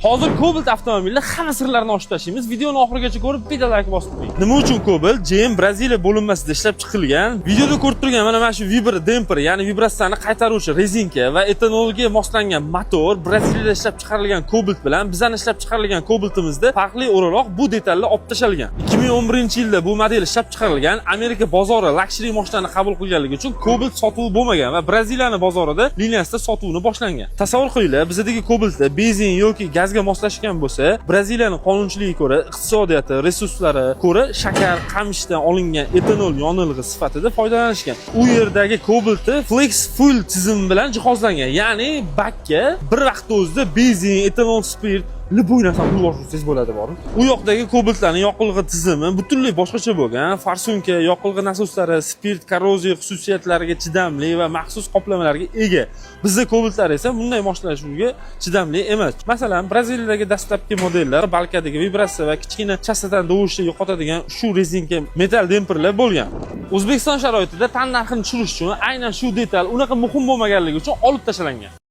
Hozir Cobalt avtomobilini hamma sirlarini ochib tashlaymiz. Videoni oxirigacha ko'rib, bitta like bosib qo'ying. Nima uchun Cobalt GM Braziliya bo'linmasida ishlab chiqilgan? Videoda ko'rib turgan mana shu vibro demper, ya'ni vibratsiyani qaytaruvchi rezinka va etanolga moslangan motor Braziliyada ishlab chiqarilgan Cobalt bilan bizani ishlab chiqarilgan Cobaltimizda farqli o'laroq bu detallar olib tashlangan. 2011-yilda bu model ishlab chiqarilgan. Amerika bozori luxury mashinani qabul qilganligi uchun Cobalt sotuvi bo'lmagan va Braziliyani bozorida liniyasida sotuvni boshlangan. Tasavvur qilinglar, bizdagi Cobaltda benzin yoki gazga moslashgan bo'lsa, Braziliyani qonunchiligiga ko'ra, iqtisodiyoti, resurslari ko'ra shakar qamishdan olingan etanol yonilg'i sifatida foydalanishgan. U yerdagi Cobaltni flex fuel tizimi bilan jihozlangan. Ya'ni bakka bir vaqtda o'zida benzin, etanol, spirt, любой narsani quyib yuborsangiz bo'ladi, bormi? U yoqdagi Cobaltlarning yoqilg'i tizimi butunlay boshqacha bo'lgan. Форсунка, yoqilg'i nasoslari spirt, korroziya xususiyatlariga chidamli va maxsus qoplamalarga ega. Bizda Cobaltlar esa bunday moslashuvga chidamli emas. Masalan, Braziliyadagi dastlabki modellar balkadagi vibratsiya va kichkina chastotani dovushni yo'qotadigan shu rezinka metal demperlar bo'lgan. O'zbekiston sharoitida tan narxini tushirish uchun aynan shu detal unaqa muhim bo'lmaganligi uchun olib tashlangan.